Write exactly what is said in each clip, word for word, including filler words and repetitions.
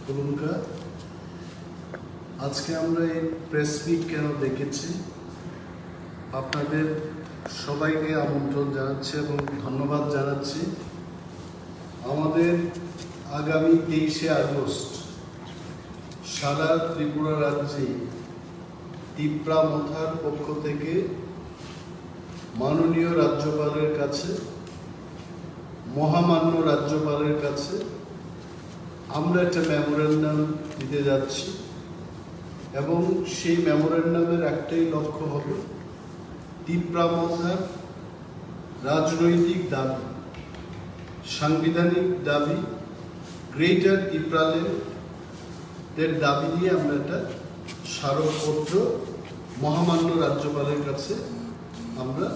খুলুমকা। আজকে আমরা এই প্রেস মিট কেন ডেকেছি, আপনাদের সবাইকে আমন্ত্রণ জানাচ্ছি এবং ধন্যবাদ জানাচ্ছি। আমাদের আগামী তেইশে আগস্ট সারা ত্রিপুরা রাজ্যে তিপ্রা মথার পক্ষ থেকে মাননীয় রাজ্যপালের কাছে, মহামান্য রাজ্যপালের কাছে আমরা একটা মেমোরেন্ডাম দিতে যাচ্ছি এবং সেই মেমোরেন্ডামের একটাই লক্ষ্য হবে তিপ্রা মথার রাজনৈতিক দাবি, সাংবিধানিক দাবি, গ্রেটার তিপ্রাল্যান্ডের দাবি নিয়ে আমরা একটা স্মারকপত্র মহামান্য রাজ্যপালের কাছে আমরা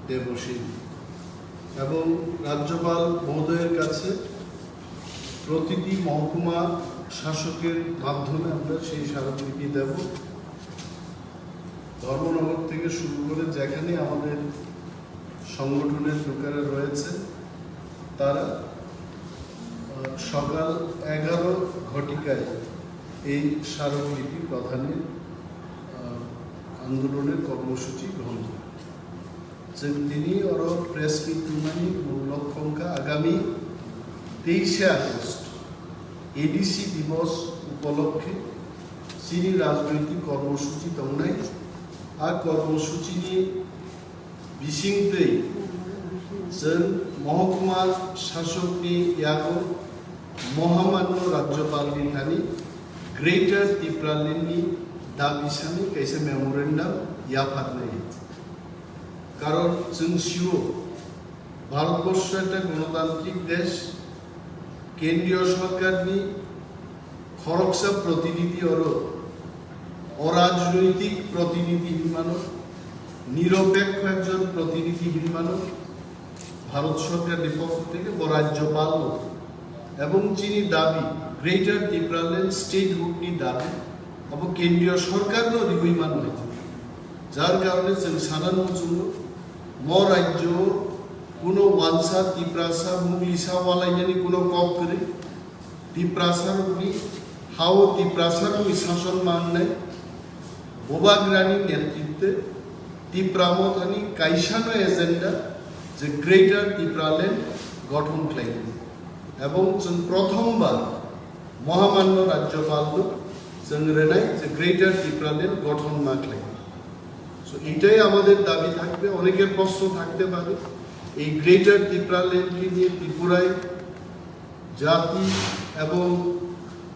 দেব সেই। এবং রাজ্যপাল মহোদয়ের কাছে প্রতিটি মহকুমা শাসকের মাধ্যমে আমরা সেই স্মারকলিপি দেব। ধর্মনগর থেকে শুরু করে যেখানে আমাদের সংগঠনের লোকেরা রয়েছে, তারা, আহ, সকাল এগারো ঘটিকায় এই স্মারকলিপি প্রদানের, আহ, আন্দোলনের কর্মসূচি গ্রহণ করে। Chwng tini oro press meet twngnani mung lok wngkha agami teishe August A D C Divos upolokhe chini rajnoitik kormosuchi tongnai. A kormosuchini bisingtwi chwng mohokuma sasokni yago mohamanno rajyopalni thani Greater Tipralandni dabi sani kaisa memorandum yapharnai. Karon chwng sio, Bharatborsho ekta gonotantrik desh, kendriyo sorkarni khoroksa protinidhi oro orajnoitik protinidhi hinmano, niropekho ekjon protinidhi hinmano, Bharat sorkarni pokho theke bo rajyopalno ebong chini dabi, Greater Tipraland statehood ni dabi, abo kendriyo sorkarno riwi mano. Jar karone chwng sana muchungo, mo rajyo kuno wansa, Tiprasa, Muglisa walainani kuno kok kwrwi, Tiprasarokni hao Tiprasarokni sason mangnai, Bubagrani netritwe Tipra Mothani kaisano agenda je Greater Tipraland gothon khlainani. Ebong chwng prothombar Mohamanno Rajyopalno chwng rwnai je Greater Tipraland gothon ma khlai. So এটাই আমাদের দাবি থাকবে। অনেকের প্রশ্ন থাকতে পারে, এই গ্রেটার টিপ্রাল্যান্ডকে নিয়ে ত্রিপুরায় জাতি এবং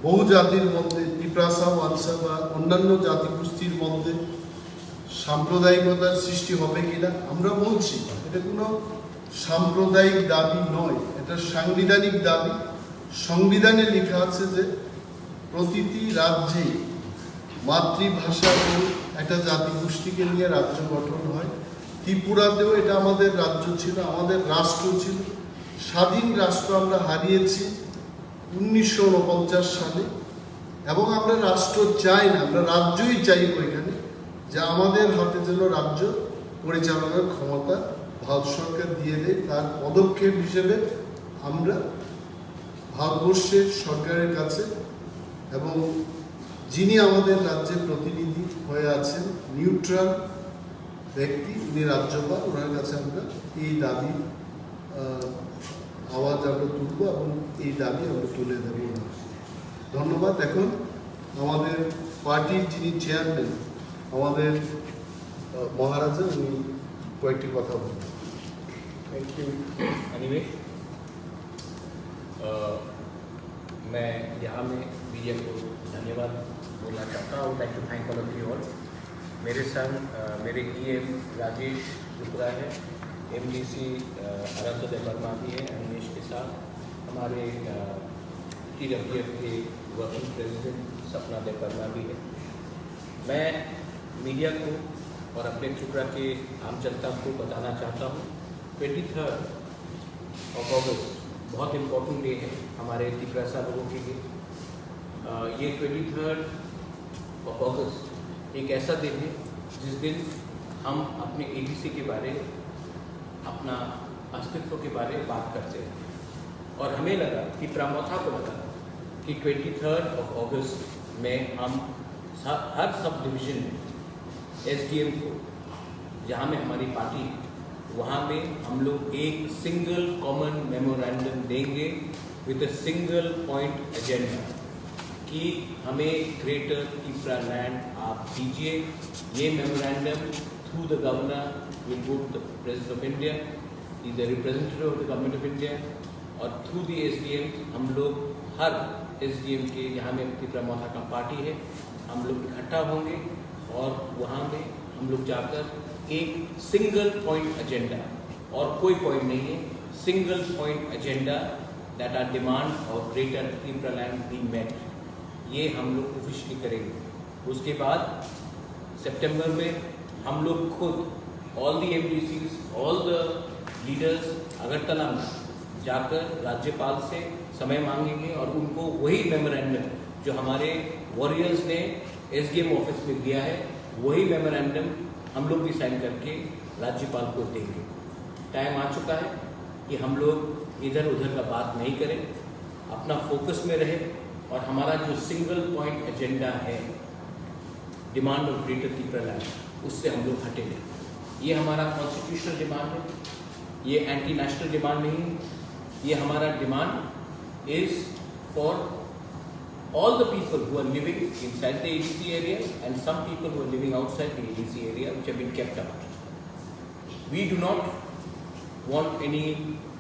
বহু জাতির মধ্যে, তিপ্রাসা, ওয়ানসা বা অন্যান্য জাতিগোষ্ঠীর মধ্যে সাম্প্রদায়িকতার সৃষ্টি হবে কিনা। আমরা বলছি, এটা কোনো সাম্প্রদায়িক দাবি নয়, এটা সাংবিধানিক দাবি। সংবিধানে লেখা আছে যে প্রতিটি রাজ্যে মাতৃভাষা এবং একটা জাতিগোষ্ঠীকে নিয়ে রাজ্য গঠন হয়। ত্রিপুরাতেও এটা আমাদের রাজ্য ছিল, আমাদের রাষ্ট্র ছিল। স্বাধীন রাষ্ট্র আমরা হারিয়েছি উনিশশো ঊনপঞ্চাশ সালে, এবং আমরা রাষ্ট্র চাই না, আমরা রাজ্যই চাই ওইখানে, যে আমাদের হাতে যেন রাজ্য পরিচালনার ক্ষমতা ভারত সরকার দিয়ে দেয়। তার পদক্ষেপ হিসেবে আমরা ভারতবর্ষের সরকারের কাছে এবং যিনি আমাদের রাজ্যের প্রতিনিধি হয়ে আছেন, নিউট্রাল ব্যক্তি, উনি রাজ্যপাল, ওনার কাছে আমরা এই দাবি, আহ, আওয়াজ আমরা তুলবো এবং এই দাবি আমরা তুলে দেবো। ধন্যবাদ। এখন আমাদের পার্টির যিনি চেয়ারম্যান, আমাদের, আহ, মহারাজা, উনি কয়েকটি কথা বলবেন। Thank you, Animesh. अ, मैं यहाँ में मीडिया को धन्यवाद बोलना चाहता हूँ। I would like to thank all of you all. मेरे संग, अ, मेरे ईएम राजेश लुथरा है, एमडीसी, अ, आराध्य देवर्मा भी है, अनिमेश के साथ हमारे, अ, टीडब्ल्यूएफ के वर्किंग प्रेसिडेंट सपना देवर्मा भी है। मैं मीडिया को और अपने त्रिपुरा के आम जनता को बताना चाहता हूँ, ट्वेंटी थर्ड ऑफ अगस्त बहुत इम्पोर्टेंट डे है हमारे तिपरासा लोगों के लिए। अ, ये ट्वेंटी थर्ड ऑफ अगस्त एक ऐसा दिन है जिस दिन हम अपने एडीसी के बारे, अपना अस्तित्व के बारे बात करते हैं। और हमें लगा, तिपरा मोथा को लगा कि ट्वेंटी थर्ड ऑफ अगस्त में हम स- हर सब डिवीजन में एसडीएम को, जहाँ में हमारी पार्टी है, वहाँ में हम लोग एक सिंगल कॉमन मेमोरेंडम देंगे with a single point agenda कि हमें ग्रेटर तिपरा लैंड आप दीजिए। ये memorandum through the governor will go to the President of India, is the representative of the Government of India, और थ्रू दी एसडीएम हम लोग हर एसडीएम के, जहाँ में तिपरा मोर्चा का पार्टी है, हम लोग इकट्ठा होंगे और वहाँ में हम लोग जाकर एक सिंगल पॉइंट एजेंडा, और कोई पॉइंट नहीं है, single point agenda that our demand of greater Tipraland be met, ये हम लोग ऑफिशियली करेंगे। उसके बाद सितंबर में हम लोग खुद, all the MDCs, all the leaders, Agartala में जाकर राज्यपाल से समय मांगेंगे और उनको वही मेमोरेंडम जो हमारे वॉरियर्स ने एसडीएम ऑफिस में दिया है, वही मेमोरेंडम हम लोग भी साइन करके राज्यपाल को देंगे। टाइम आ चुका है कि हम लोग इधर उधर का बात नहीं करें, अपना फोकस में रहे और हमारा जो सिंगल पॉइंट एजेंडा है, डिमांड ऑफ ग्रेटर तिपरा लैंड, उससे हम लोग हटेंगे। ये हमारा कॉन्स्टिट्यूशनल डिमांड है, ये एंटी नेशनल डिमांड नहीं है। ये हमारा demand is for all the people who are living inside the ADC area and some people who are living outside the ADC area which have been kept out. We do not want any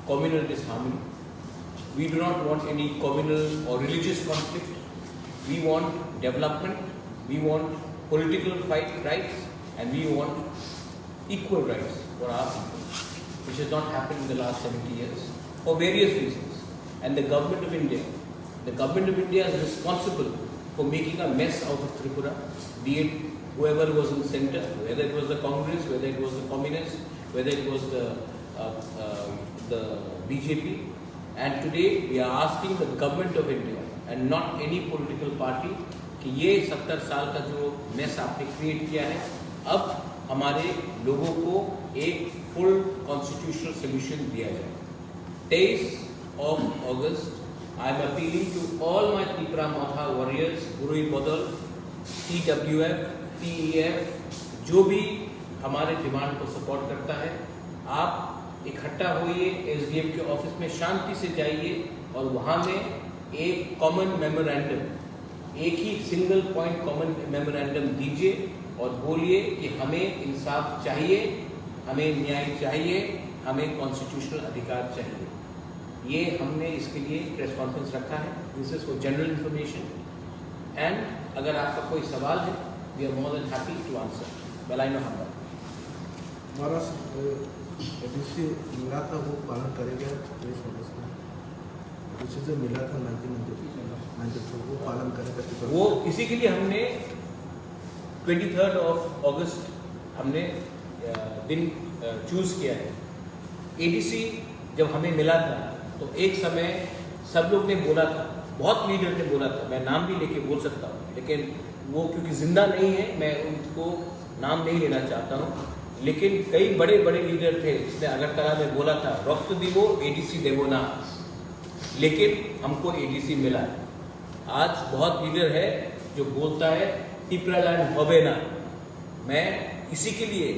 communal disharmony. We do not want any communal or religious conflict. We want development. We want political fight rights, and we want equal rights for our people, which has not happened in the last seventy years for various reasons. And the government of India, the government of India is responsible for making a mess out of Tripura, be it whoever was in center, whether it was the Congress, whether it was the communists, whether it was the uh, uh, the BJP. And today we are asking the government of India and not any political party कि ये सत्तर साल का जो मेस आपने क्रिएट किया है, अब हमारे लोगों को एक फुल कॉन्स्टिट्यूशनल सॉल्यूशन दिया जाए। तेईस of August, I am appealing to all my Tipra Motha warriors, Burui Bodol, TWF, टीईएफ, जो भी हमारे डिमांड को सपोर्ट करता है, आप इकट्ठा होइए, एसडीएम के ऑफिस में शांति से जाइए और वहाँ में एक कॉमन मेमोरेंडम, एक ही सिंगल पॉइंट कॉमन मेमोरेंडम दीजिए और बोलिए कि हमें इंसाफ चाहिए, हमें न्याय चाहिए, हमें कॉन्स्टिट्यूशनल अधिकार चाहिए। ये हमने इसके लिए प्रेस कॉन्फ्रेंस रखा है। This is for general information, and अगर आपका कोई सवाल है, we are more than happy to answer. Belaino hambai. हमारा एडीसी मिला था, वो पालन करेगा। एडीसी जो मिला था नाइनटीन नाइंटी फोर, वो पालन करेगा। वो इसी के लिए हमने ट्वेंटी थर्ड ऑफ अगस्त हमने दिन चूज किया है। एडीसी जब हमें मिला था तो एक समय सब लोग ने बोला था, बहुत लीडर ने बोला था, मैं नाम भी लेके बोल सकता हूँ, लेकिन वो क्योंकि जिंदा नहीं है, मैं उनको नाम नहीं लेना चाहता हूँ। लेकिन कई बड़े बड़े लीडर थे जिसने अगरतला में बोला था, रक्त दिवो एडीसी देवो ना, लेकिन हमको एडीसी मिला। आज बहुत लीडर है जो बोलता है टिपरा लैंड होबे ना। मैं इसी के लिए,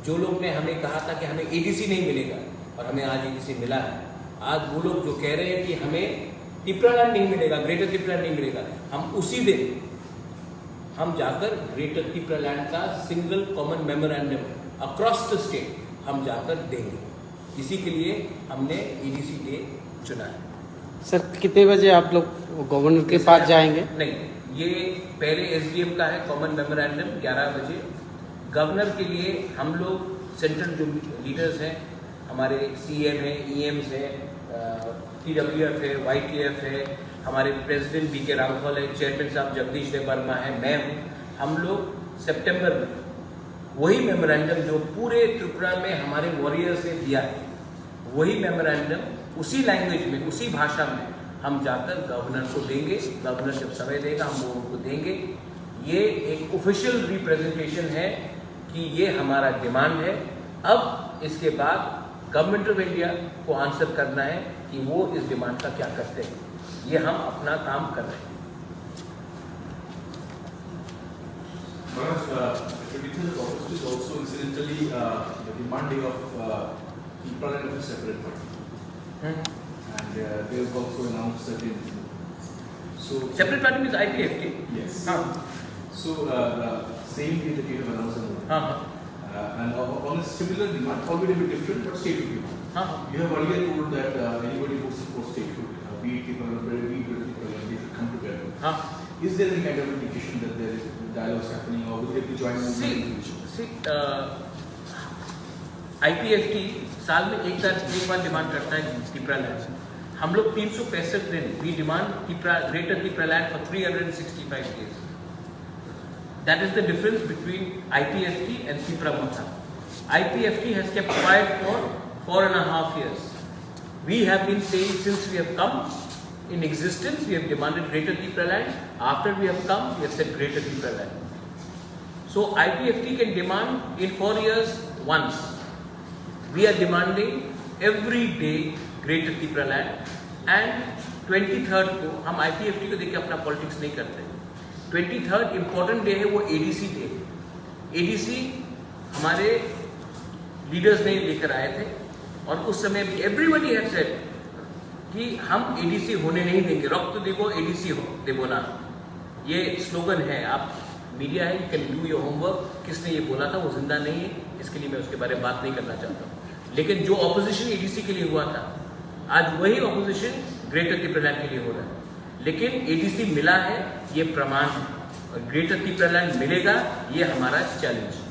जो लोग ने हमें कहा था कि हमें एडीसी नहीं मिलेगा और हमें आज एडीसी मिला है, आज वो लोग जो कह रहे हैं कि हमें टिपरा लैंड नहीं मिलेगा, ग्रेटर टिपरा लैंड नहीं मिलेगा, हम उसी दिन हम जाकर ग्रेटर टिपरा लैंड का single common memorandum across the state हम जाकर देंगे। इसी के लिए हमने एडीसी डे चुना है। सर, कितने बजे आप लोग गवर्नर के पास जाएंगे? नहीं, ये पहले एसडीएम का है कॉमन मेमोरेंडम ग्यारह बजे। गवर्नर के लिए हम लोग सेंट्रल जो लीडर्स हैं, हमारे सीएम हैं, ईएम्स हैं, टीडब्ल्यूएफ है, वाईटीएफ है, हमारे प्रेसिडेंट बीके रांगफल है, चेयरमैन साहब जगदीश देव वर्मा है, मैं हूँ, हम लोग सितंबर में वही मेमोरेंडम जो पूरे त्रिपुरा में हमारे वॉरियर्स ने दिया है, वही मेमोरेंडम उसी लैंग्वेज में, उसी भाषा में हम जाकर गवर्नर को देंगे। गवर्नर जब समय देगा, हम वो उनको देंगे। ये एक ऑफिशियल रिप्रेजेंटेशन है कि ये हमारा डिमांड है। अब इसके बाद गवर्नमेंट ऑफ इंडिया को आंसर करना है कि वो इस डिमांड का क्या करते हैं। ये हम अपना काम कर रहे हैं। Maharaj, uh, the twenty-third of August is also incidentally uh, the demand day of uh, Tipraland of a separate party. Hmm. And uh, they have also announced certain. So, Separate party means I P F T. Yes. हाँ. So, uh, the same day that you have announced the movement. हाँ हाँ Uh, and on on a similar demand, albeit a bit different, but statehood demand. हाँ हाँ You have earlier told that uh, anybody who supports statehood, uh, be it Tipraland, be it Tipraland, they should come together. हाँ. Is there any kind of indication that there is dialogues happening, or will they be joining? See, see, uh, I P F T साल में एक बार एक बार डिमांड करता है तिपरा लैंड। हम लोग तीन सौ पैंसठ दिन we demand Tipra, Greater Tipraland for three hundred sixty-five days. That is the difference between I P F T and Tipra Motha. I P F T has kept quiet for four and a half years. We have been saying since we have come in existence, we have demanded Greater Tipraland. After we have come, we have said Greater Tipraland. So I P F T can demand in four years once. We are demanding every day Greater Tipraland. And twenty third को हम I P F T को देख के अपना पॉलिटिक्स नहीं करते। Twenty third important day है, वो एडीसी डे। एडीसी हमारे लीडर्स ने लेकर आए थे और उस समय भी everybody had said कि हम एडीसी होने नहीं देंगे, रक्त देबो एडीसी हो देबो ना, ये स्लोगन है। आप मीडिया है, you can do your homework। किसने ये बोला था, वो जिंदा नहीं है, इसके लिए मैं उसके बारे में बात नहीं करना चाहता हूँ। लेकिन जो ऑपोजिशन एडीसी के लिए हुआ था, आज वही ऑपोजिशन ग्रेटर तिपरालैंड के लिए हो रहा है। लेकिन एडीसी मिला है, ये प्रमाण है। और ग्रेटर तिपरालैंड मिलेगा, ये हमारा चैलेंज है।